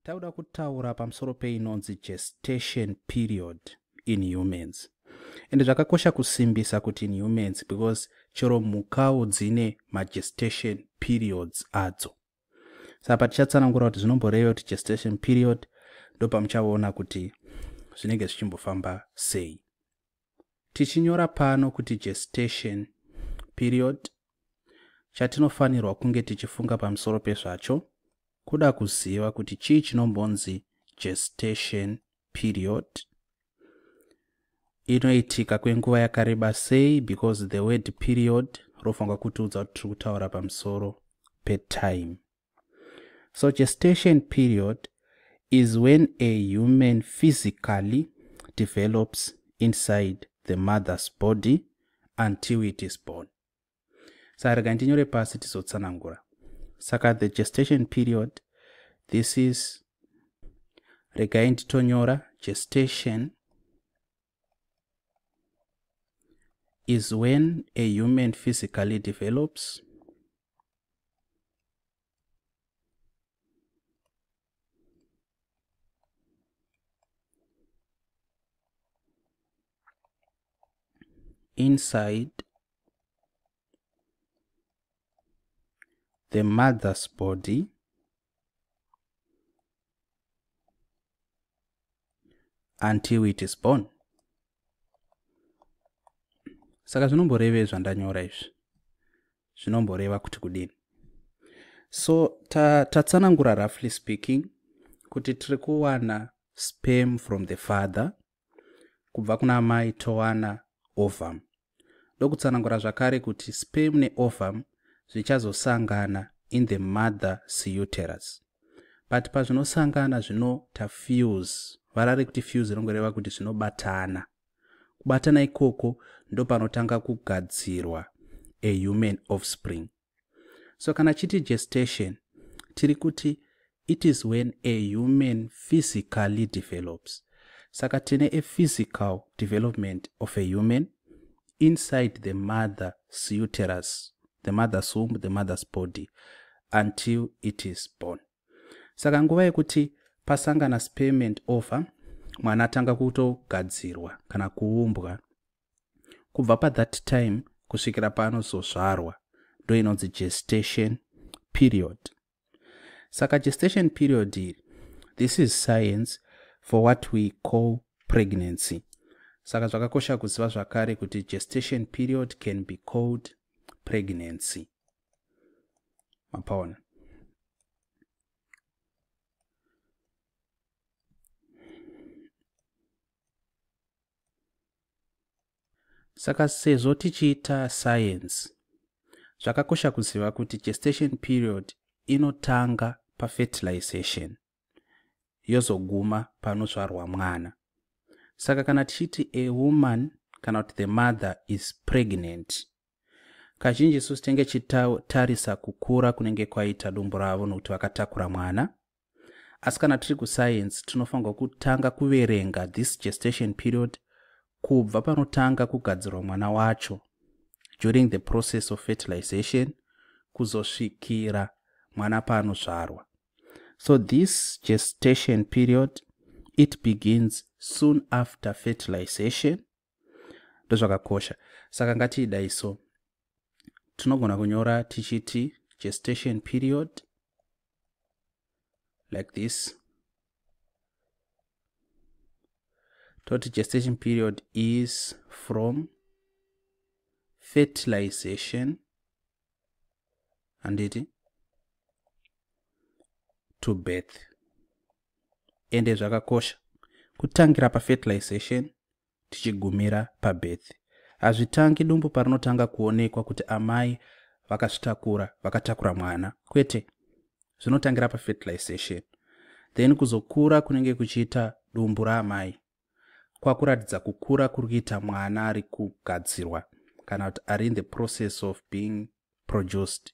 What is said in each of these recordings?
Tauda kutaura pamusoro peinonzi gestation period in humans. Ende zvakakosha kusimbisa kuti in humans because chero mhukawo dzine magestation periods adzo. Saka patichatsanangura kuti zvinomboreva kuti gestation period, ndopamuchaona kuti zvinenge zvichimbofamba sei. Tichinyora pano kuti gestation period, chatinofanirwa kunge tichifunga pamusoro pezvacho kuda kuziva kuti chii chinombonzi gestation period, inoitika kwenguva yakareba sei, because the word period rofanirwa kutiudza kuti tiri kutaura pamusoro petime. So gestation period is when a human physically develops inside the mother's body until it is born. Saka rega ndinyore pasi tizotsanangura. Saka the gestation period, this is, regai nditonyora, gestation is when a human physically develops inside the mother's body until it is born. Saka zvinomboreva zvandanyora izvi, zvinomboreva kuti kudini? So tatsanangura roughly speaking kuti tiri kuwana sperm from the father, kubva kuna amai towana ovum. Ndokutsanangura zvakare kuti sperm neovum zvichazosangana in the mother's uterus. But pazvinosangana zvinota fuse. Vara rekuti fuse rinongoreva kuti zvinobatana. Kubatana ikoko ndopanotanga kugadzirwa a human offspring. So kana chiti gestation, tiri kuti it is when a human physically develops. Saka tine a physical development of a human inside the mother's uterus, the mother's womb, the mother's body, until it is born. Saka nguva yekuti pasangana sperm and ovum, mwana atanga kutogadzirwa kana kuumbwa, kubva pa that time kusvikira paanozozvarwa, ndo inonzi gestation period. Saka gestation period iri, this is science for what we call pregnancy. Saka zvakakosha kuziva zvakare kuti gestation period can be called pregnancy. Mapaona. Saka sezvo tichiita science, zvakakosha kuziva kuti gestation period inotanga pafertilization yozoguma panozvarwa mwana. Saka kana tichiti a woman kana kuti the mother is pregnant, kazhinji isusu tinenge tichitarisa kukura kunenge kwaita dumbu ravo nokuti vakatakura mwana. Asi kana tiri kuscience tinofanirwa kutanga kuverenga this gestation period kubva panotanga kugadzirwa mwana wacho during the process of fertilization kuzosvikira mwana paanozvarwa. So this gestation period, it begins soon after fertilization. Ndozvakakosha. Saka ngatiidai so. Tinogona kunyora tichiti gestation period like this. Toti gestation period is from fertilization anditi to birth. Ende zvakakosha kutangira pafertilization tichigumira pabirth. Hazvitangi dumbu parinotanga kuonekwa kuti amai vakazvitakura, vakatakura mwana. Kwete, zvinotangira pafertilization. Then kuzokura kunenge kuchiita dumbu raamai kwakuratidza kukura kuri kuita mwana ari kugadzirwa kana kuti ari in the process of being produced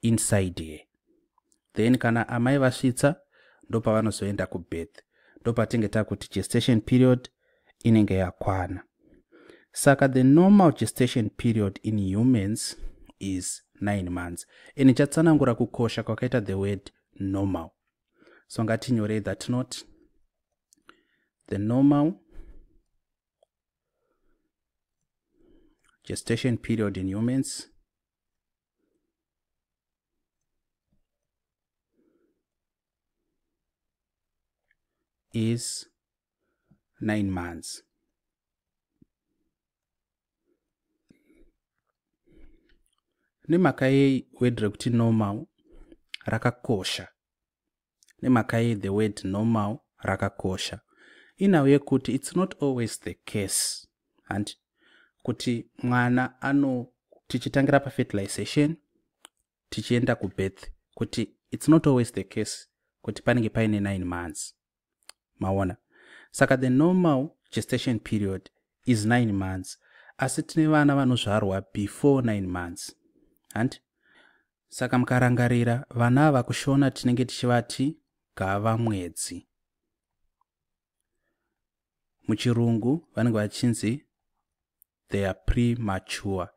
inside here. Then kana amai vasvitsa ndopavanozoenda kubirth, ndopatinge takuti gestation period inenge yakwana. Saka the normal gestation period in humans is 9 months. Ende chatsanangura kukosha kwakaita the word normal. So ngatinyorei that note. The normal gestation period in humans is 9 months. Nemhaka yei word rekuti normal rakakosha? Nemhaka yei the word normal rakakosha? Inhau yekuti it's not always the case, and kuti mwana ano tichitangira pafertilization tichienda kubirth, kuti it's not always the case kuti panenge paine 9 months. Maona? Saka the normal gestation period is 9 months, asi tine vana vanozvarwa before 9 months. And saka mukarangarira vana ava kuShona tinenge tichivati gava mwedzi, muchirungu vanenge vachinzi they are premature.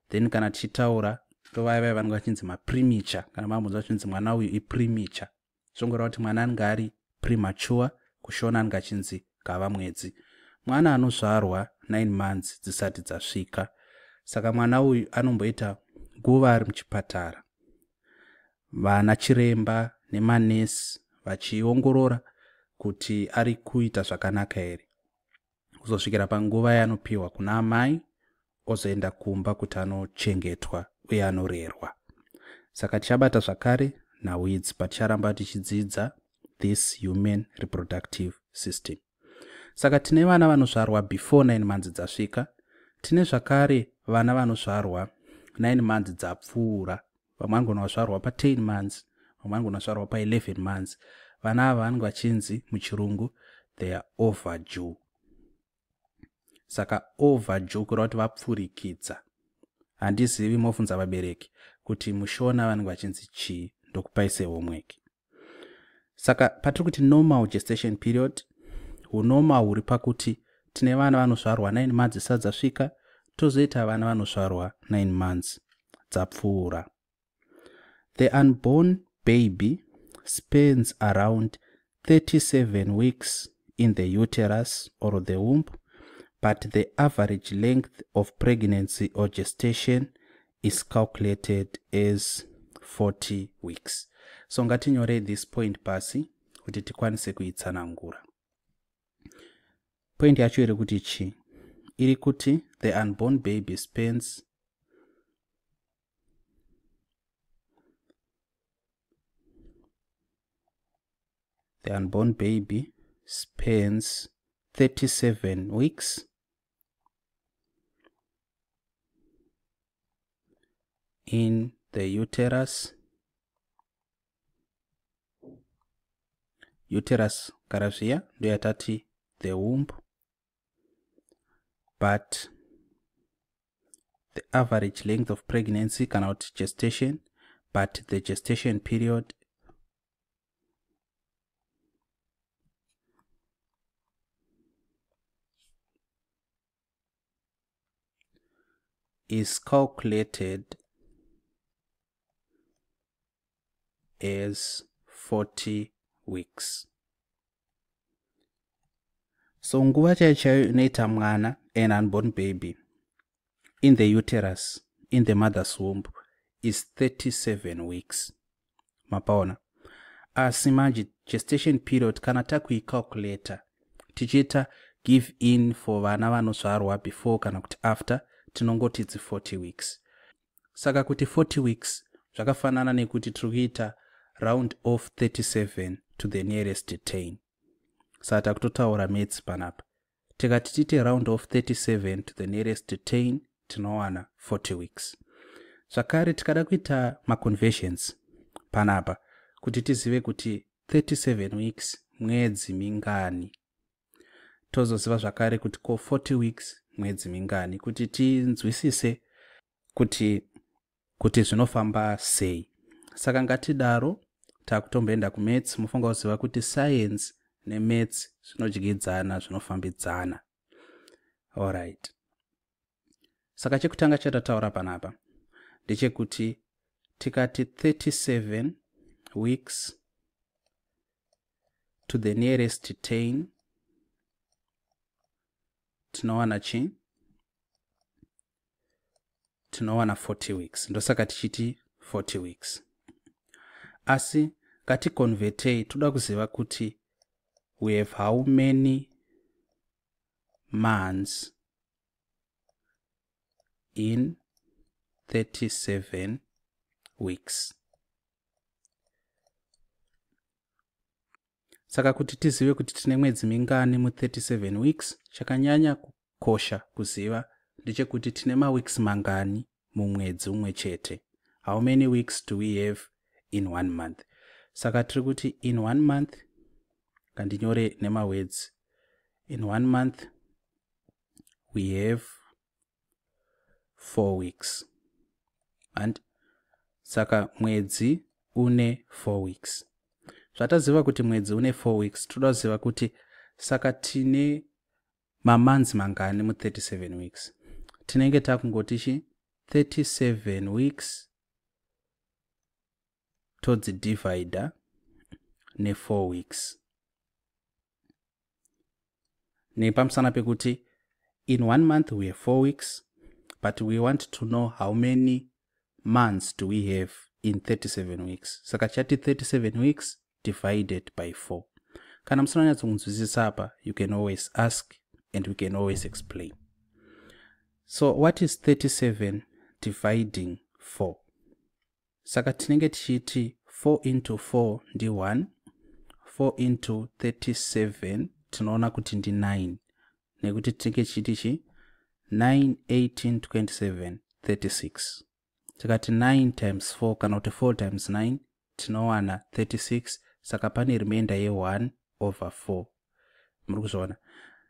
Then kana tichitaura tovaya vanenge vachinzi mapremature, kana mambonzwa vachinzi mwana uyu ipremature, zvongoreva kuti mwana anenge ari premature. KuShona anenge achinzi gava mwedzi, mwana anozvarwa 9 months dzisati dzasvika. Saka mwana uyu anomboita nguva ari muchipatara, vana chiremba nemanesi vachiongorora kuti ari kuita zvakanaka here, kuzosvikira panguva yaanopiwa kuna amai ozoenda kumba kuti anochengetwa uye anorerwa. Saka tichabata zvakare nhau idzi paticharamba tichidzidza this human reproductive system. Saka tine vana vanozvarwa before 9 months dzasvika, tine zvakare vana vanozvarwa 9 months dzapfuura. Vamwe vanogona kuzvarwa pa10 months, vamwe vanogona kuzvarwa pa11 months. Vana ava vanenge vachinzi muchirungu they are overdue. Saka overdue kureva kuti vapfurikidza. Handizivi, mofunza vabereki kuti muShona vanenge vachinzi chii, ndokupai sehomework. Saka patiri kuti normal gestation period, hunormal huri pakuti tine vana vanozvarwa 9 months dzisati dzasvika, tozoita vana vanozvarwa 9 months dzapfuura. The unborn baby spends around 37 weeks in the uterus or the womb, but the average length of pregnancy or gestation is calculated as 40 weeks. So ngatinyorei this point pasi kuti tikwanise kuitsanangura. Point yacho iri kuti chii? Iri kuti the unborn baby spends the unborn baby spends 37 weeks in the uterus. Uterus gara zviya ndoyatati the womb, but the average length of pregnancy kana kuti gestation, but the gestation period is calculated as 40 weeks. So nguva chaiyo chaiyo inoita mwana, an unborn baby, in the uterus, in the mother's womb, is 37 weeks. Mapaona? Asi manje gestation period kana takuicalculata tichiita give in for vana vanozvarwa before kana kuti after, tinongoti idzi 40 weeks. Saka kuti 40 weeks zvakafanana nekuti tiri kuita round off 37 to the nearest 10. Saka takutotaura maths panapa. Tikati tiite round off 37 to the nearest 10, tinowana 40 weeks. Zvakare tikada kuita maconversions panapa kuti tizive kuti 37 weeks mwedzi mingani, tozoziva zvakare kuti ko 40 weeks mwedzi mingani, kuti tinzwisise kuti zvinofamba sei. Saka ngatidaro takutomboenda kumaths. Mufunga kuziva kuti science nemaths zvinodyidzana, zvinofambidzana. Alright, saka chekutanga chatataura panapa ndechekuti tikati 37 weeks To the nearest 10 tinowana chii? Tinowana 40 weeks. Ndosaka tichiti 40 weeks. Asi ngaticonvertei, toda kuziva kuti we have how many months in 37 weeks. Saka kuti tizive kuti tine mwedzi mingani mu37 weeks, chakanyanya kukosha kuziva ndechekuti tine maweeks mangani mumwedzi umwe chete. How many weeks do we have in one month? Saka tiri kuti in one month, ngandinyore nemawords, in one month we have 4 weeks. And saka mwedzi une 4 weeks. Zvataziva kuti mwedzi une 4 weeks, toda kuziva kuti saka tine mamonths mangani mu37 weeks. Tinenge takungoti chi 37 weeks todzidivhaidha ne4 weeks, nepamusana pekuti in one month we have 4 weeks, but we want to know how many months do we have in 37 weeks. Saka chati 37 weeks divided by 4. Kana musina kunyatsokunzwisisa apa, you can always ask and we can always explain. So what is 37 dividing 4? Saka tinenge tichiti 4 into 4 ndi 1, 4 into 37 tinoona kuti ndi 9, nekuti tinenge tichiti chi 9, 18, 27, 36. Tikati 9 times 4 kana kuti 4 times 9 tinowana 36. Saka pane remainder ye1 over 4. Muri kuzviona?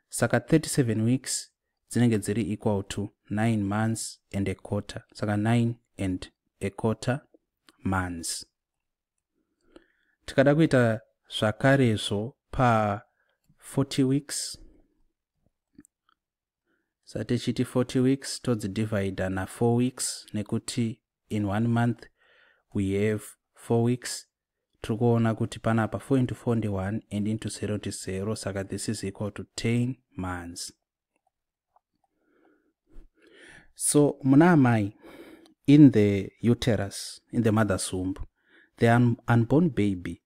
Saka 37 weeks dzinenge dziri equal to 9 months and a quarter. Saka 9 and a quarter months. Tikada kuita zvakarezvo pa 40 weeks, saka tichiti 40 weeks todzidivhaidha na4 weeks, nekuti in one month we have 4 weeks. Tiri kuona kuti panapa 4 into 4 ndi 1 and into 0 ndi 0. Saka this is equal to 10 months. So muna amai, in the uterus, in the mother's womb, the unborn baby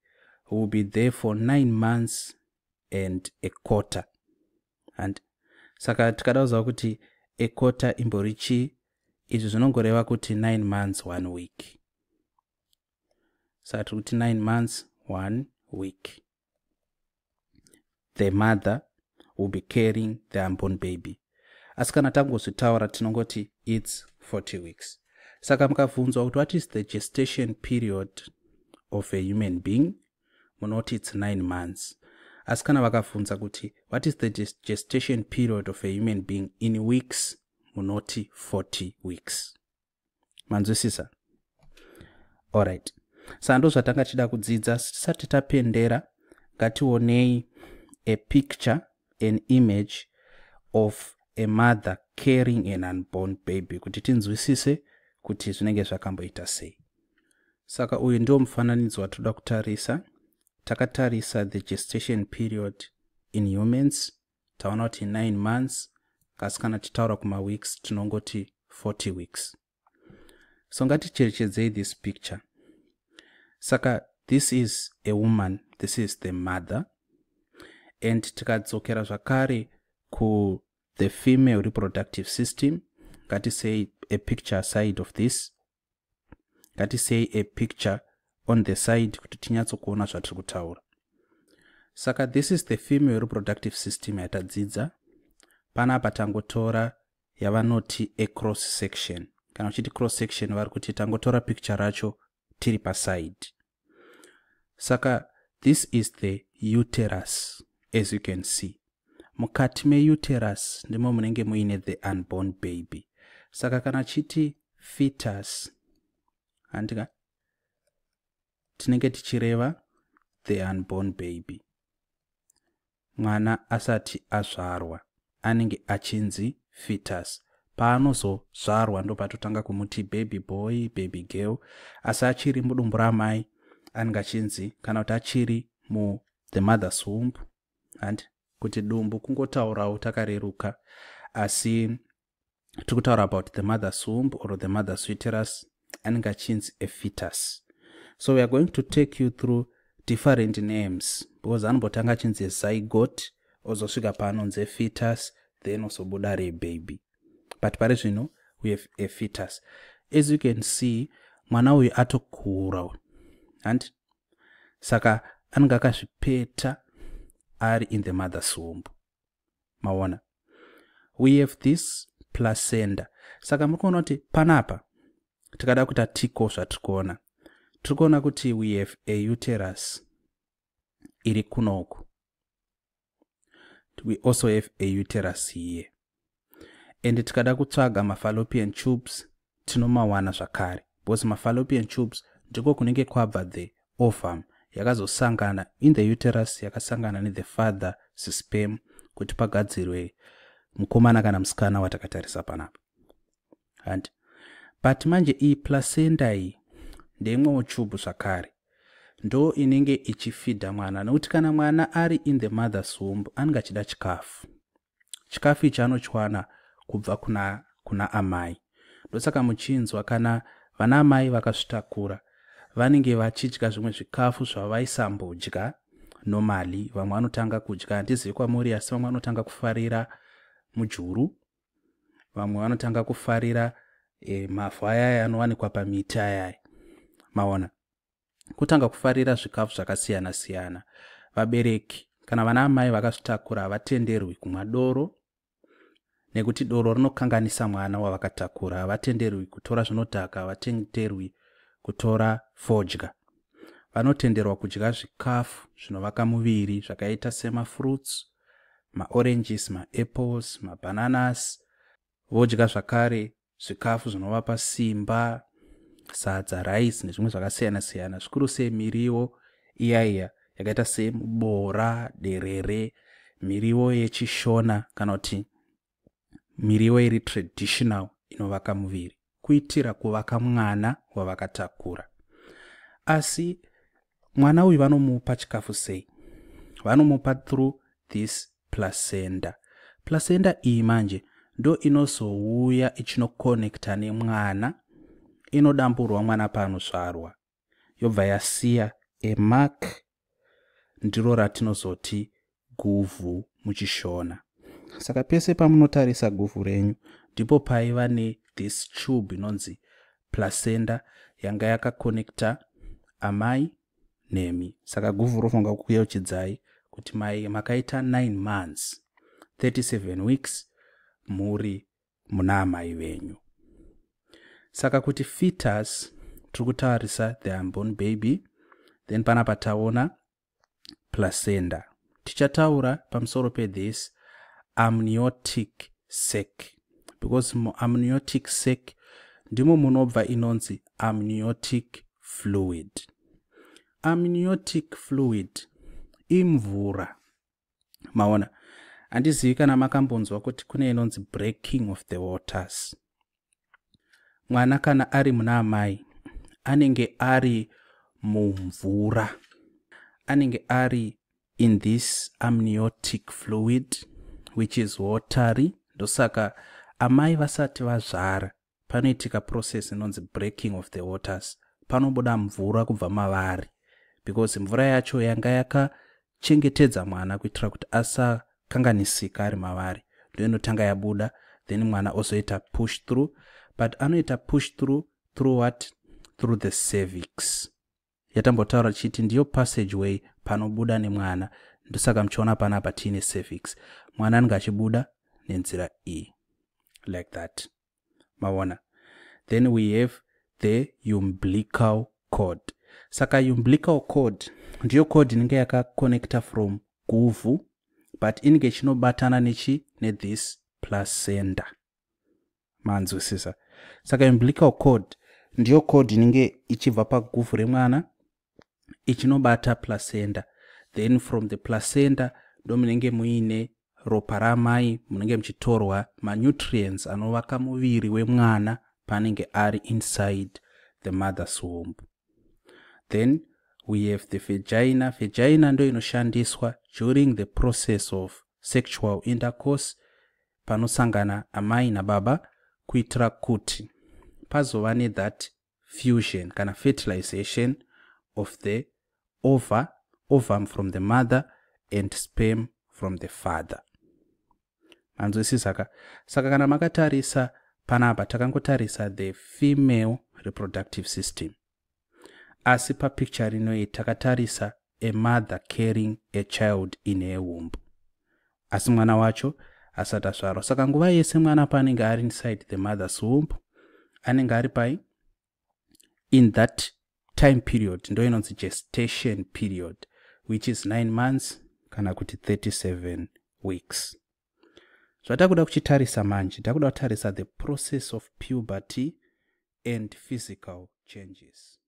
will be there for 9 months and a quarter. And saka tikada kuziva kuti a quarter imbori chii, izvi zvinongoreva kuti 9 months 1 week. Saka tiri kuti 9 months 1 week the mother will be carrying the unborn baby. Asi kana tangozvitaura tinongoti it's 40 weeks. Saka mukabvunzwa kuti what is the gestation period of a human being, munoti it's 9 months. Asi kana vakabvunza kuti what is the gestation period of a human being in weeks, munoti 40 weeks. Manzwisisa? Alright, saka ndo zvatanga tichida kudzidza. Tisati tapendera, ngationei a picture, an image of a mother carrying an unborn baby, kuti tinzwisise kuti zvinenge zvakamboita sei. Saka uyu ndio mufananidzo watoda kutarisa. Takatarisa the gestation period in humans, taona kuti 9 months, asi kana tichitaura kumaweeks tinongoti 40 weeks. So ngaticherechedzei this picture. Saka this is a woman, this is the mother. And tikadzokera zvakare ku the female reproductive system, ngatisei a picture side of this, ngatisei a picture on the side kuti tinyatsokuona zvatiri kutaura. Saka this is the female reproductive system yatadzidza. Panapa tangotora yavanoti a cross section. Kana uchiti cross section, vari kuti tangotora picture racho tiri paside. Saka this is the uterus. As you can see, mukati meuterus ndimo munenge muine the unborn baby. Saka kana chiti fetus, handika, tinenge tichireva the unborn baby. Mwana asati azvarwa anenge achinzi fetus. Paanozozvarwa ndopatotanga kumuti baby boy, baby girl. Asi achiri mudumbu ramai anenge achinzi, kana kuti achiri mu the mother's womb, and kuti dumbu kungotaurawo takareruka, asi tiri kutaura about the mother's womb or the mother's uterus, anenge achinzi a fetus. So we are going to take you through different names, because anombotanga achinzi zygote, ozosvika paanonzi fetus, then ozobuda rebaby. But pari zvino we have a fetus. As you can see, mwana uyu atokura, and saka anenge akazvipeta ari in the mother's womb. Maona, we have this placenta. Saka muri kuona kuti panapa tikada kuita tiko zvatiri kuona, tiri kuona kuti we have a uterus iri kunoku. We also have a uterus here, and tikada kutsvaga mafallopian tubes, tinomawana zvakare, because mafallopian tubes ndiko kunenge kwabva the ovum yakazosangana in the uterus, yakasangana nethe father sperm kuti pagadzirwe mukomana kana musikana watakatarisa panapa, and but manje iyi placenta iyi ndeimwewo tube zvakare, ndo inenge ichifeeda mwana, nekuti kana mwana ari in the mother's womb anenge achida chikafu. Chikafu ichi anochiwana kubva kuna amai. Ndosaka muchinzwa kana vana amai vakazvitakura vanenge vachidya zvimwe zvikafu zvavaisambodya normally. Vamwe vanotanga kudya, handizivi kwamuri, asi vamwe vanotanga kufarira mujuru, vamwe vanotanga kufarira mavhu ayaya anowanikwa pamiti ayaya. Maona, kutanga kufarira zvikafu zvakasiyana siyana. Vabereki kana vana amai vakazvitakura havatenderwi kumwa doro, nekuti doro rinokanganisa mwana wavakatakura. Havatenderwi kutora zvinodhaka, havatenderwi kutora fodya. Vanotenderwa kudya zvikafu zvinovaka muviri zvakaita semafruits, maoranges, maapples, mabananas. Vodya zvakare zvikafu zvinovapa simba, sadza, rice nezvimwe zvakasiyana siyana, zvikuru sei miriwo iya iya yakaita semubora, derere, miriwo yechishona kana kuti miriwo iri traditional inovaka muviri, kuitira kuvaka mwana wavakatakura. Asi mwana uyu vanomupa chikafu sei? Vanomupa through this placenta. Placenta iyi manje ndo inozouya ichinokonekta nemwana. Inodamburwa mwana paanozvarwa, yobva yasiya a mark, ndiro ratinozoti guvhu muchishona. Saka pese pamunotarisa guvhu renyu, ndipo paiva nethis tube inonzi placenta yanga yakakonekta amai nemi. Saka guvhu rofanira kuyeuchidzai kuti mai makaita 9 months 37 weeks muri muna amai venyu. Saka kuti fetus, tiri kutarisa the unborn baby. Then panapa taona placenta. Tichataura pamusoro pethis amniotic sac, because muamniotic sac ndimo munobva inonzi amniotic fluid. Amniotic fluid imvura. Maona, handizivi kana makambonzwa kuti kune inonzi breaking of the waters. Mwana kana ari muna amai anenge ari mumvura, anenge ari in this amniotic fluid, which is watery. Ndosaka amai vasati vazvara panoitika process inonzi breaking of the waters, panobuda mvura kubva mavari, because mvura yacho yanga yakachengetedza mwana kuitira kuti asakanganisika ari mavari, ndo inotanga yabuda. Then mwana ozoita push through, but anoita push through through what? Through the cervix yatambotaura tichiti ndiyo passageway panobuda nemwana. Ndosaka muchiona panapa tiine cervix. Mwana anenge achibuda nenzira iyi, like that. Maona, then we have the umbilical cord. Saka umbilical cord ndiyo cord inenge yakakonecta from guvhu, but inenge ichinobatana nechi nethis placenta. Manzwisisa? Saka umbilical cord ndiyo cord inenge ichibva paguvhu remwana ichinobata placenta. Then from the placenta ndo munenge muine ropa ramai, munenge muchitorwa manutrients anovaka muviri wemwana paanenge ari inside the mother's womb. Then We have the vagina. Vagina ndo inoshandiswa during the process of sexual intercourse, panosangana amai nababa kuitira kuti pazova nethat fusion kana fertilization of the ovum from the mother and sperm from the father. Manzwisisa ka? Saka kana makatarisa panapa, takangotarisa the female reproductive system, asi papicture rinoi takatarisa a mother carrying a child in her womb, asi mwana wacho asati azvarwa. Saka nguva yese mwana paanenge ari inside the mother's womb, anenge ari pai in that time period ndo inonzi gestation period, which is 9 months kana kuti 37 weeks. Zvatakuda kuchitarisa manje, takuda kutarisa the process of puberty and physical changes.